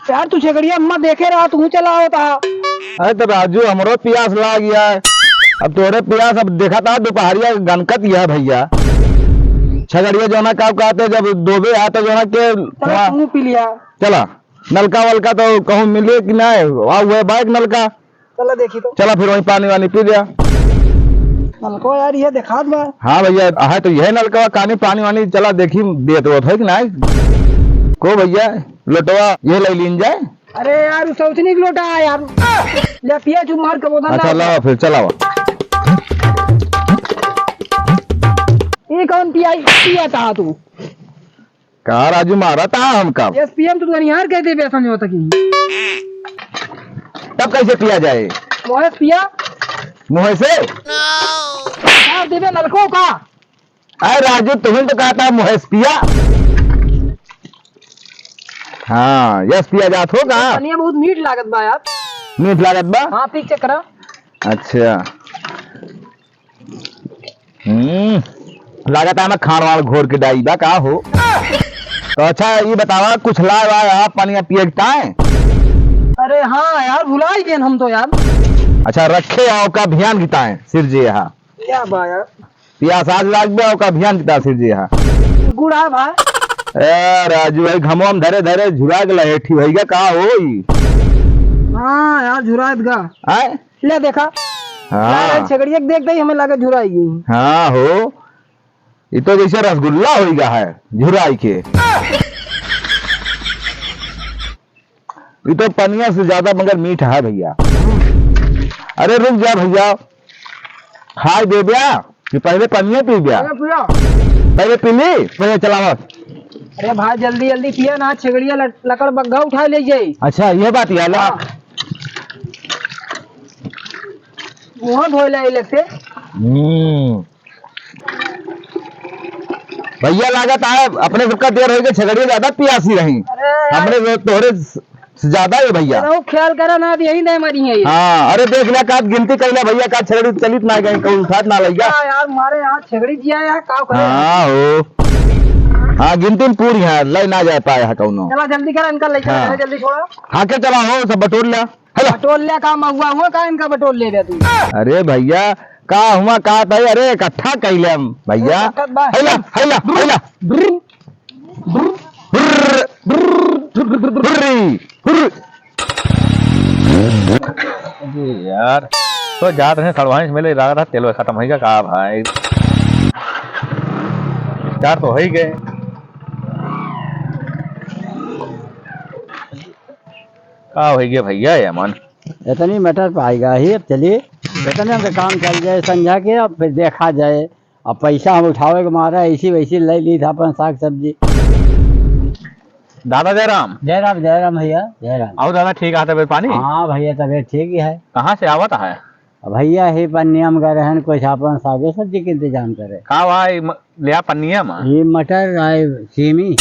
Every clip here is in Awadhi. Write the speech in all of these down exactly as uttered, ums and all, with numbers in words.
यार, तू छेगड़िया अम्मा देखे रहा, तू चला होता। अरे तो राजू, हमरो पियास लाग गया है। अब तोरे पियास, अब देखा था, दोपहरिया गनकत यह भैया। छेगड़िया जोना का कहते, जब दोबे आता जोना के चला, वहाँ तू पी लिया। चला, नलका वलका तो कहूँ मिले कि नहीं? आ, वह बाइक नलका। चला देखी तो। चला फिर वहीं पानी वानी पी लिया। नलको यार, ये देखात बा। हाँ भैया, है तो यह नलका, कानी पानी वानी चला देखी, देत होत है कि नहीं? को भैया, लोटवा ये ले लीन जाए। अरे यार, उ सौचनी के लोटा है यार। ले पिया, चुप मार के बोतल अच्छा, लाओ। लाओ फिर, चलाओ। ये कौन पिया, पिया था तू? का राजू मारा था हमका? एसपीएम तो तनिहार कह दे, समझौता की। तब कैसे पिया जाए? मोहेश पिया। मुँह से? का देबे नलको का? अरे राजू, तुमने तो कहा था मुँह से पिया। हाँ, यस पिया जात हो का? पनिया बहुत मीठ लागत बा यार। मीठ लागत बा? हाँ, पी के चेक करा। अच्छा। हम्म, लागत है मैं खान वाल घोर के डाई बा, का हो? तो अच्छा, ये बतावा, कुछ लाए वाए आप पनिया पिए के ताए? अरे हाँ यार, भुलाई गए हम तो यार। अच्छा, रखे आओ का अभियान की ताए, सिर जी यहाँ। क्या बा यार? पियास आज लाग बे, ओका अभियान की ताए, सिर जी यहाँ। गुड़ है भाई। ए, राजू भाई, घमवा में धरे धरे झुरा के लहेठी भैया, का होई? हाँ यार, झुरात गा। आए? ले देखा। हाँ। यार, छेगड़िया के देखते ही हमें लगे झुराई गई। हाँ हो, ये तो जैसे रसगुल्ला होई गा है झुराई के। ये तो पनिया से ज्यादा मगर मीठ है भैया। अरे रुक जा भैया, खाए दे ब्या कि पहले पनिया पी ब्या? अरे पिया। पहले पी ली, पहले चलावा। अरे भाई, जल्दी जल्दी पिया ना, छेगड़िया लक-, लकड़ बग्घा उठाए ले जाई। अच्छा, ये बात है ला। हाँ। मुँह धोए ला ये लगते। हम्म। भैया लागत है अपने सबका देर होइगा, छेगड़िया ज्यादा पियासी रही। अरे यार। हमरे तो तोहरे से ज्यादा है भैया। अरे वो ख्याल करा ना, अब यही नहीं मरी है ये। हाँ, अरे देख लिया का गिनती कर लिया भैया, का छेगड़ी चलित ना गई, कहूँ उठात ना लइगा। हाँ यार, मारे यहाँ छेगड़ी जिया है, का करे? हाँ हो। हाँ, गिनती में पूरी है, ले ना जाए पाए है कौनो। चला जल्दी करा, इनका लेके हाँ। जल्दी छोड़ा। हाँ, के चला हो, सब बटोर लिया। हेलो। बटोर लिया का महुआ हुआ का इनका बटोर ले रहे तू? अरे भैया, का हुआ का तय? अरे इकट्ठा कइले हम भैया। इकट्ठा बा। हैला, हैला, हैला। ब्र, ब्र, ब्र, ब्र, ब्र, ब्र, ब्र, ब्र। अरे यार, तो जात रहे सड़वाइस मिले, रहा रहा तेल खत्म होइगा का भाई? चार तो हो ही गए। का होइगे भैया ये मन? इतनी मटर पाएगा ही, अब चलिए, इतने में काम चल जाए संझा के, अब फिर देखा जाए। अब पैसा हम उठावे के मारा ऐसी वैसी ले ली था अपन साग सब्जी। दादा जयराम। जयराम, जयराम भैया, जयराम। और दादा ठीक है तबीयत पानी? हाँ भैया, तबीयत ठीक ही है। कहाँ से आवत है? अब भैया ही पन्निया में गए रहन, कुछ अपन सागे सब्जी के इंतजाम करे। का भाई म-, लिया पन्निया में? ये मटर आए, सीमी।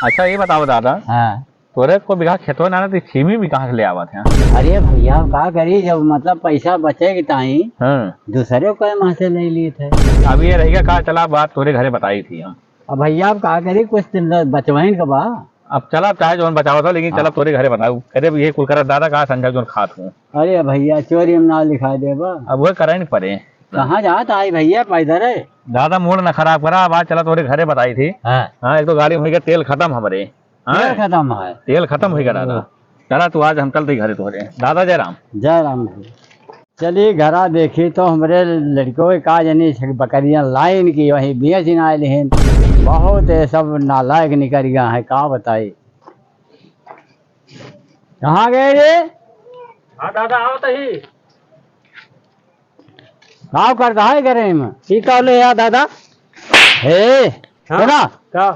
अच्छा ये बताओ दादा। हाँ। तोरे को बीघा खेतवा ना, ना, तो छीमी भी कहाँ से ले आवत है? अरे भैया, का करी, जब मतलब पैसा बचे के ताई हाँ। दूसरे को कहे माँ से ले लिए थे। अब ये रहेगा का, चला बात तोरे घरे बताई थी हम। अब भैया, अब का करी, कुछ दिन बचवाइन का बा। अब चला, चाहे जौन बचावत हो, लेकिन चला हाँ। तोरे घरे बताऊ। अरे ये कुल करा दादा का संजय जौन खात हूँ। अरे भैया, चोरी में ना लिखा देबा। अब वो करे न पड़े। कहाँ जात आई भैया, पैदल है? दादा मूड ना खराब करा, अब आज चला तोरे घरे बताई थी। हाँ। हाँ, एक तो गाड़ी में होइगा तेल खत्म हमरे। हाँ? तेल खत्म है। तेल खत्म होइगा दादा। ओ। चला तू आज हम चलते घरे तोहरे। दादा जय राम। जय राम भैया। चली घरा देखी तो हमरे लड़को के का जानी से बकरियां लाइन की वहीं बेच ना लेहिन। बहुत ये सब नालायक निकल गया है, का बताई। कहाँ गए रे? हाँ दादा, आओ तो ही। का करता है घरे में? ठीक कहले यार दादा। हे, हाँ? सुना? का?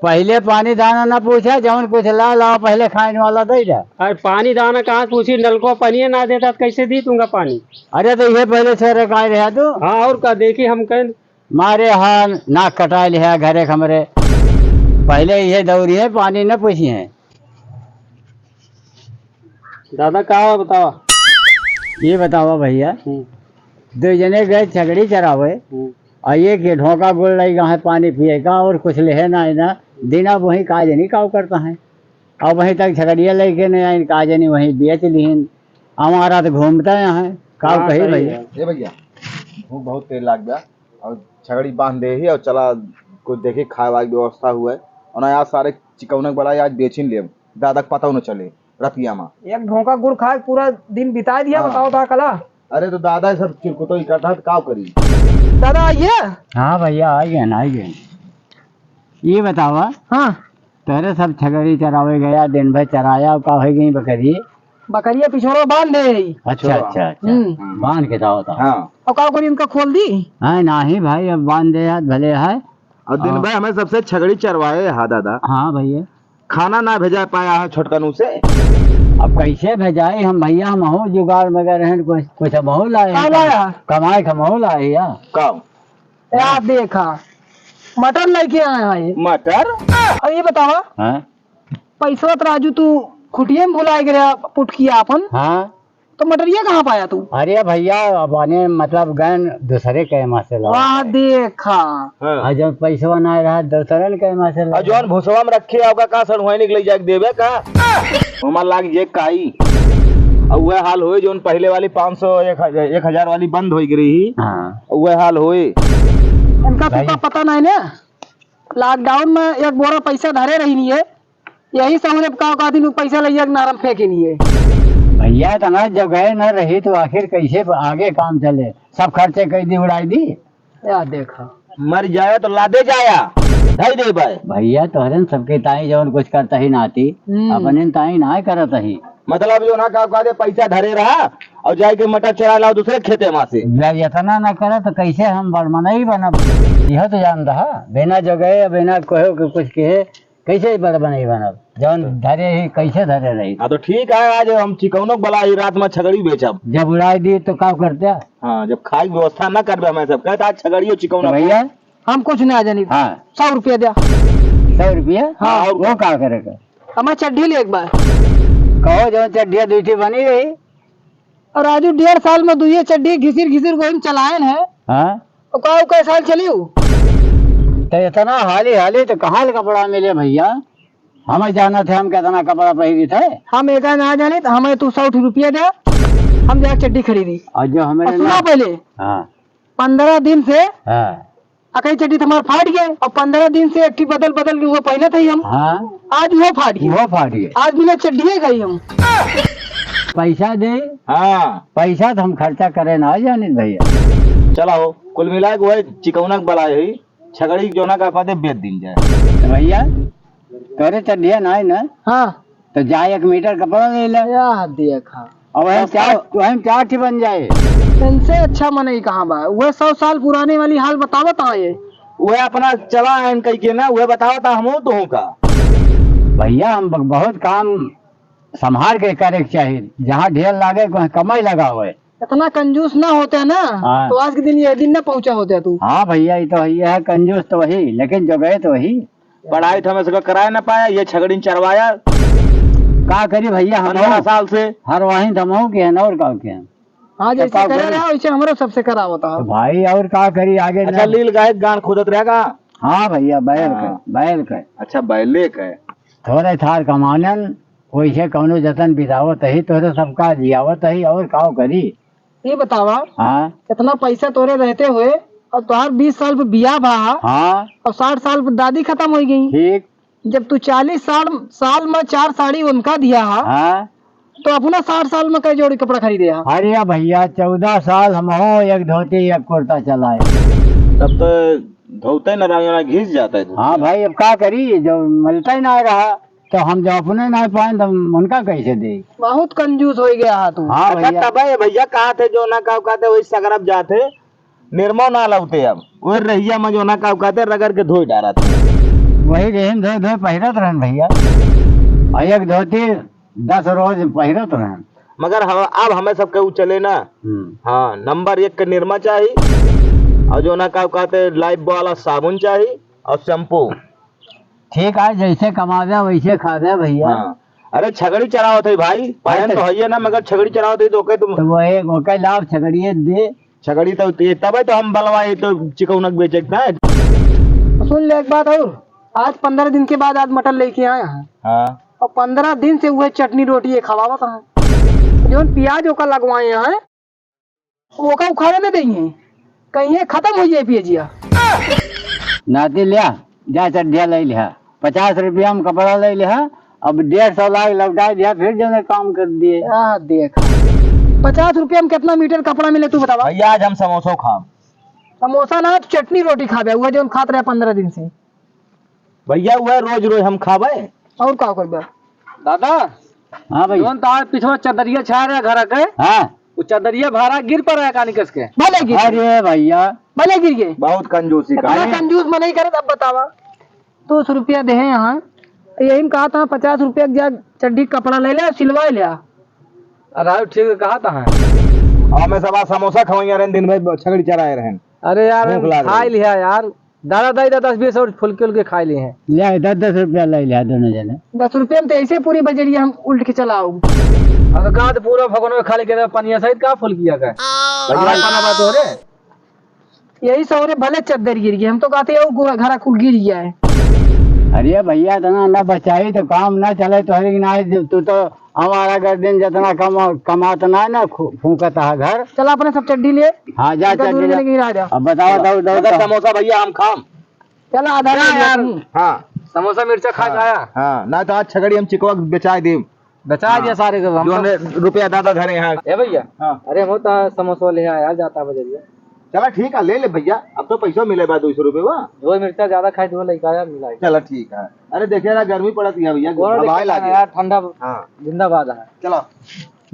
पहिले पानी दाना ना पूछा, जौन कुछ ला, लाओ, पहिले खाइन वाला दे जा। अरे पानी दाना कहाँ से पूछी, नलको पानी ना देता तो कैसे दी तुमका पानी? अरे तो ये पहिले छोरे का रहा तू? हाँ, और का देखी हम कहें। मारे हा नाक कटाए लिहा घरे खमरे। पहिले ये दौरी है, पानी न पूछी है। दादा का हुआ बतावा? ये बतावा भैया, हम्म। दो जने गए छगड़ी चरावे, हम्म। और ये के ढोका गोल लई गा है पानी पिए का, और कुछ लेहे ना है ना, दिना वही का जनी का करता है। अब वहीं तक छगड़िया लेके नहीं आइन, का जानी वहीं बेच लिहिन। हमारा तो घूमता यहाँ है, का हाँ, कही सही भैया? है। ए भैया, भूख बहुत तेज लाग गया, और छगड़ी बांध दे ही, और चला कुछ देखी खाए वाए की व्यवस्था हुआ है, और ना यार सारे चिकौनक बला आज बेचिन लेब, दादा के पता न चले रतिया मा। एक ढोंका गुड़ खाए पूरा दिन बिता दिया, हाँ। बताओ ता कला। अरे तो दादा सब चिरकुटो इकट्ठा तो का करी? दादा आइए। हाँ भैया, आ गए ना, आ गए। ये बतावा, हाँ। तोहरे सब छगड़ी चरावे गया, दिन भर चराया, का हो गई बकरी? बकरिया पिछोड़ो बांध दे है। अच्छा, छोड़ो। अच्छा, अच्छा। हम्म। बांध के जाओ तो। हाँ। और का करी, उनका खोल दी? हाँ, नाही भाई, अब बांध दे यार, भले है। और दिन और भर हमें सबसे छगड़ी चरवाए हा दादा। हाँ भैया। खाना ना भेजा पाया है छोटकनू से। अब कैसे भेजाई हम भैया, हम हो जुगाड़ मगर हैं, कुछ, कुछ हम हो लाए का हैं, लाया? कमाए के हम हो लाए या। का? या देखा, मटर लेके आए हैं ये। मटर? और ये बतावा, हाँ? पैसवा तो राजू तू खुटिये में भुलाए गया पुटकिया अपन। हाँ। तो मटरिया कहाँ पाया तू? अरे भैया, अब आने मतलब गए दूसरे के यहाँ से लाओ। वाह देखा। हाँ। और जौन पैसवा ना रहा दूसरे के यहाँ से लाओ। और जौन भुसवा में रखे होगा का सड़ुआई निकले जाके देवे का? हमार लाग जे काई। और वह हाल होए जौन पहले वाली पाँच सौ, एक हजार, एक हजार वाली बंद हो गई रही। हाँ। वह हाल होए। इनका भाई। तुका पता नहीं ना, लॉकडाउन में एक बोरा पैसा धरे रही नहीं है, यही सहूलियत का औकात इन पैसा लइया के नारम फेंके नहीं है। भैया, इतना जगह न रही तो आखिर कैसे आगे काम चले? सब खर्चे कर दी, उड़ाई दी। या देखा। मर जाए तो लादे जाया, धई दे भाई। भैया, तोहरे न सबके ताई जवन कुछ करता ही नाती, हम्म। अपने न ताई ना करत ही। मतलब जो ना का, का दे पैसा धरे रहा और जाए के मटर चरा लाओ दूसरे खेते में से। जब इतना ना करे तो कैसे हम बड़ मनई बनब? यह तो जानता है, बिना जगह या बिना कहे के कुछ कहे, कैसे बड़ मनई बनब? जौन तो धरे ही, कैसे धरे रही? हाँ, तो ठीक है, आज हम चिकौनक बला ही रात में छगड़ी बेचब। जब उड़ाई दी तो का करते? हाँ, जब खाए की व्यवस्था ना करबे हमें सब, कहता आज छगड़ियो चिकौनक तो भैया, हम कुछ ना जानी। हाँ। सौ रुपया द्या। सौ रुपया? हाँ। और वो का करेगा? हमार चड्ढी ले एक बार। कहो, जौन चड्ढिया दुई ठे बनी रही। और राजू डेढ़ साल में दुइये चड्ढी घिसिर घिसिर को हम चलायन है। हाँ। तो का, कै साल चली उ? तो इतना हाली हाली तो कहाँ ले कपड़ा मिले भैया? हमें जाना थे, हम कितना कपड़ा पहिरी थे। हम एका ना जानी, तो हमें तू सौ रुपया दे, हम जाके चड्ढी खरीदी। और जो हमें और सुना ना पहले, हाँ। पन्द्रह दिन से हाँ। अकई चड्ढी तो हमार फाट गए, और पन्द्रह दिन से एक ठे बदल बदल के वो पहनत ही हम। हाँ। आज वो फाट गए। वो फाट गए। आज बिना चड्ढिए गई हम। पैसा दे। हाँ। पैसा तो हम खर्चा करे ना जाने भैया। चला हो, कुल मिला के वही चिकौनक बला ही, छगड़ी जोना का पाते बेच दिन जाए। तो भैया, तोरे चड्ढिया ना है ना? हाँ। तो जा एक मीटर कपड़ा ले ले। या देखा। और वही चार, वही चार ठे बन जाए। इनसे अच्छा मनई कहाँ बा? वह सौ साल पुराने वाली हाल बतावत आए। वह अपना चला है कह के ना, वह बतावत हमहू तुहू का। भैया, हम ब-, बहुत काम संभाल के करे के चाही। जहाँ ढेर लागे, वहाँ कमाई लगावे। इतना कंजूस ना होते ना, हाँ। तो आज के दिन ये दिन ना पहुँचा होते तू। हाँ भैया, ये तो है, ये है कंजूस तो वही, लेकिन जो गए तो वही। पढ़ाई तो हमें सबका कराए ना पाया, ये छगड़िन चरवाया। का करी भैया, हम पन्द्रह साल से। हर वहीं दमाऊ के हैं और का के हैं। हाँ, तो जैसे का करे करी? रहा, वैसे हमरो सबसे करा होता है। तो भाई, और का करी आगे अच्छा, ना। लील गाय गांड खोदत रहेगा। हाँ भैया, बैल हाँ। के, बैल के। अच्छा, बैले के। थोड़े थार कमानन, वैसे कौनो जतन बितावत ही, तोहरे सबका जियावत ही, और का करी? ये बतावा, हाँ। इतना पैसा तोरे रहते हुए, और तोहार बीस साल पे बियाह भा, हाँ। और साठ साल पे दादी खत्म हो गई। ठीक। जब तू चालीस साल, साल में चार साड़ी उनका दिया हा, हाँ। तो अपना साठ साल में कई जोड़ी कपड़ा खरीदे हा? अरे भैया, चौदह साल हम हो, एक धोती, एक कुर्ता चलाए। तब तो धोते न रहा, घिस जाता है। हाँ भाई, अब का करी, जब मिलता ही ना रहा। तो हम जब अपने ना पाएन, तो हम उनका कैसे दे? बहुत कंजूस हो गया हा तू। हाँ अच्छा, भैया। तबे भैया कहा थे, जो ना का कहते, वही सगरब जाते, निरमा ना लौटे अब। वही रहिया में जो ना का कहते, रगड़ के धोई डारा थे। वही रहीम धोए धोए पहिरत रहन भैया। और एक धोती दस रोज पहिरत रहन। मगर हम, अब हमें सबके ऊ चले ना। हम्म। हाँ, नंबर एक के निरमा चाही, और जो ना का कहते, लाइफ वाला साबुन चाही, और शैम्पू। ठीक है, जैसे कमावे वैसे खावे भैया। हाँ। अरे छगड़ी चरावत है भाई, पायन तो है ही ना, मगर छगड़ी चरावत है तो ओके तुम तो वो एक ओके लाभ छगड़िए दे। छगड़ी तो ये तबे तो हम बलवाए तो चिकौनक बेचे के ना। सुन ले एक बात और, आज पन्द्रह दिन के बाद आज मटन लेके आए हैं। हाँ। और पन्द्रह दिन से उहे चटनी रोटी ये खवावत हैं। जौन प्याज ओका लगवाए हैं, ओका उखाड़े न देइहैं, कहिहैं खतम होइ जाए प्याजिया। नाती ल्या, जा चड्ढिया लइ लिहा, पचास रुपया में कपड़ा लइ लिहा, अब डेढ़ सौ लाइ लौटाइ दिहा, फिर जौने काम कर दिए। आ देख, पचास रुपया में कितना मीटर कपड़ा मिले, तू बतावा? भैया, आज हम समोसा खाब। समोसा ना, चटनी रोटी खाबे, उहे जौन खात रहे पन्द्रह दिन से। भैया, उहे रोज रोज हम खाबे। और का करबे? दादा, हाँ भाई। जौन तार पिछवा चदरिया छा रहा घर के, हाँ। वो चदरिया भारा गिर पड़ा है कानी कस के। भले गिर। अरे भैया। भले गिर गए। बहुत कंजूसी इतना कहाँ है? कंजूस मनई करे, अब बतावा। दो सौ रुपया देहे यहाँ, यही में कहा था पचास रुपया के जा चड्ढी कपड़ा लइ ले, सिलवाइ ले। अरे ठीक कहा था। हमें सब आज समोसा खवाइया रहन, दिन भर छगड़ी चराए रहन। अरे यार, भूख लाग खाइ रही। लिहा यार। दादा, दाई, दादा, बीस और फुलके उलके खाइ लिहे हैं। ले, दस दस रुपया लइ लिहा दोनों जने। दस रुपया में तो ऐसे पूरी बजरिया हम उल्ट के चलाओ। अब का तो पूरा भगवान में खाली के पनिया सहित का फुलकिया का? भैया, खाना बात हो रे। यही सौरे भले चद्दर गिर गए, हम तो कहते हैं वो गो-, घरा कुल गिर गया है। अरे भैया, इतना ना बचाई तो काम ना चले तो है कि ना, तू तो हमारा गर्दन जितना कम, कमात ना है ना, खू-, फूंकत है घर। चल अपने सब चड्ढी ले। हाँ, जा इनका चड्ढी दूर ले। लेके ही रह जा। अब बताओ, दौड़, दौड़, दादा, दौड़। समोसा भैया हम खाम। चल आधा जा ले यार। लिया तू। हाँ। समोसा मिर्चा खा के हाँ, आया। हाँ, ना तो आज छगड़ी हम चिकवा बेचाए देम। बेचाए हाँ। दिया सारे के हम जो तो ने रुपया दादा धरे हैं। ए भैया। हाँ। अरे हम तो समोसा ले आया यार, जाता बजरिया। चला ठीक है, ले ले भैया, अब तो पैसा मिले बा दो सौ रुपये बा। जो मिर्चा ज्यादा खाए, दो लइका यार मिलाई। चला ठीक है। अरे देखे ना, गर्मी पड़त है भैया, और घबराए देखे ना लागे। यार, ठंडा हाँ। जिंदाबाद है। चला।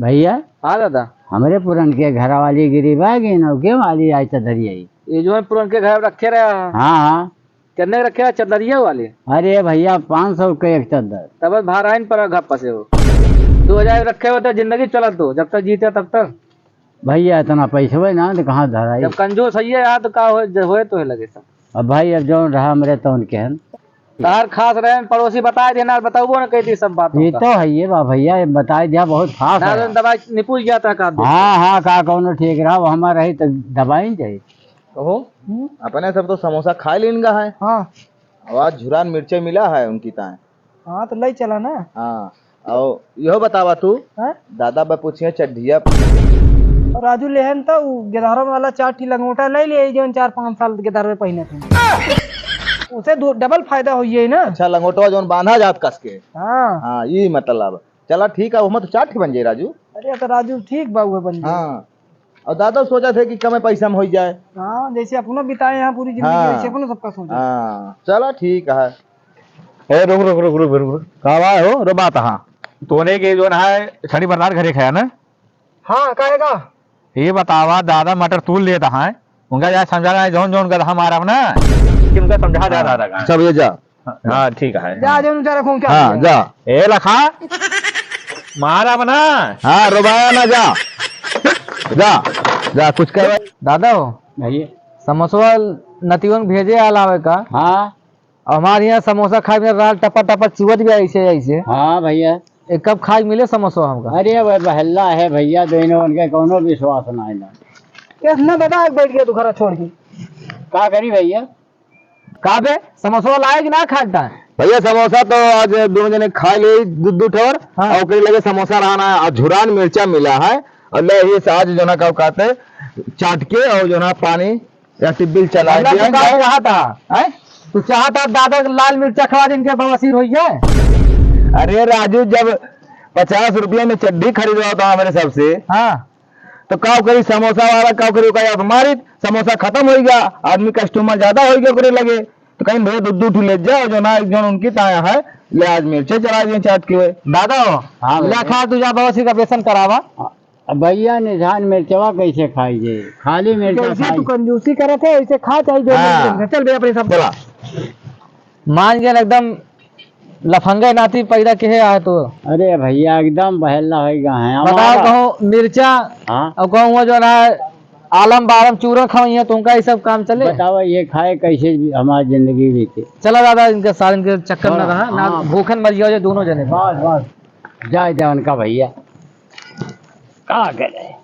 भैया। हाँ दादा। हमरे पुरनके घर वाली गिरी बा कि नौके वाली आई चदरिया ही? ये जो है पुरनके घर रखे रहे हैं। हाँ, हाँ। कितने के रखे रहे चदरिया वाली? अरे भैया, पाँच सौ के एक चद्दर। तब भाराइन पर घप्पा से हो। दो हजार रखे हो तो जिंदगी चलत दो, जब तक जीते तब तक। भैया, इतना पैसवे ना तो कहाँ धराई? जब कंजूस है ये यार, तो का होए, ज-, होए तो है लगे सब। अब भाई, अब जौन रहा हमरे तौन के हन। तार खास रहे, पड़ोसी बताए देना, बताबो ना कह दी सब बात ये होता। तो है ये बा भैया, ये बताए दिया, बहुत खास ना है। तो दवाई निपुल गया था का? हाँ, हाँ, का कौनो ठीक रहा, वो हमारा रही तो दवाई चाहिए। कहो, हम्म? अपने सब तो समोसा खाए लीन गा है। हाँ। अब आज झुरान मिर्चे मिला है उनकी ताए। हाँ, तो लई चला ना। हाँ, और इहो बतावा तू, हाँ? दादा बा पूछिए चड्ढिया। और राजू लेहन तो उ गेदहरम वाला चार ठी लंगोटा लई ले, जौन चार पाँच साल गेदहर में पहिने थे। उसे दो, डबल फायदा होइए ना। अच्छा, लंगोटवा जौन बांधा जात कस के। हाँ। हाँ, ये मतलब। चला ठीक है, ओमा तो चार ठी बन जाई राजू। अरे तो राजू ठीक बा, उहे बन जाई। हाँ। और दादा सोचा थे कि कमे पैसा में हो जाए। हाँ, जैसे अपनो बिताए यहाँ पूरी जिंदगी, हाँ। वैसे अपनो सबका सोचा। हाँ, चला ठीक है। ए, रुक, रुक, रुक। का बा हो, रो बात, हाँ। तोने के जौन है, छड़ी बरदार घरे खाया ना? हाँ, काहे का? ये बतावा, दादा मटर तूल लेत है, उनका जा समझा रहा है, जौन जौन गधा मारब ना, कि उनका समझा जा हाँ, दादा का। सब ये जा। हाँ, ठीक है। जा, जौन उतारा खून क्या हाँ, किया? जा। ए लखा, मारब ना। हाँ, रोबाया ना, जा। जा, जा, कुछ कहे। दादा हो, भैया। समोसवा नतिवन भेजे आल आवे का? हाँ। और हमारे यहाँ समोसा खाए में राल टपा टपा चुवत भी ऐसे, ऐसे। हाँ भैया। एक कप खाए मिले समोसा हमका। अरे भाई, बहल्ला है भैया, दोनों उनके कौनो विश्वास ना है ना। कैसे ना दादा, आज बैठ गया तू घर छोड़ के। का करी भैया? का बे, समोसा लाए कि ना खाए का? भैया, समोसा तो आज दोनों जने खा ले, दू, दू ठोर, हाँ। और ओकरे लगे समोसा रहना है, और झुरान मिर्चा मिला है, और ले, ये से आज जो ना, का कहते, चाट के और जो ना, पानी या टिब्बिल चला मतलब दिया तू का जाए। चाहता? हैं? तू चाहता दादा के लाल मिर्चा खवा दे, इनके बवासीर हो जाए? अरे राजू, जब पचास रुपया में चड्ढी खरीदवा था हमारे सबसे, हाँ। तो का करी, समोसा वाला का करी, ओका याद मारी, समोसा खत्म हो गया, आदमी customer ज्यादा हो गया ओकरे लगे, तो कहीं भैया दू दू ठो ले जाओ, जो ना, जो उनकी ताया है, ले आज मिर्चे चला दिए चाट के हुए। दादा हो, हाँ भैया। ले खा, तू जा बवासीर का ऑपरेशन करावा। अब भैया, निझान मिर्चवा कैसे खाई जे? खाली मिर्चा कैसे खाई। तू कंजूसी करत है, ऐसे खा चाहे जो हाँ। मर्जी। चल बे अपने सब। चला। मान गया एकदम लफंगे नाती पैदा किहे आए तो। अरे भैया, एकदम बहल्ला हो गया है बताओ, हमारा। कहूँ मिर्चा हाँ। और कहूँ वो जो ना आलम बालम चूरन खाओ, यहाँ तुमका ये सब काम चले? बताओ, ये खाए कैसे हमारी जिंदगी बीते? चला दादा, इनके सारे इनके चक्कर में हाँ, रहा, ना हाँ। भूखन मर जाओ ये दोनों जने। बस, बस। जाए दे उनका भैया। का करे?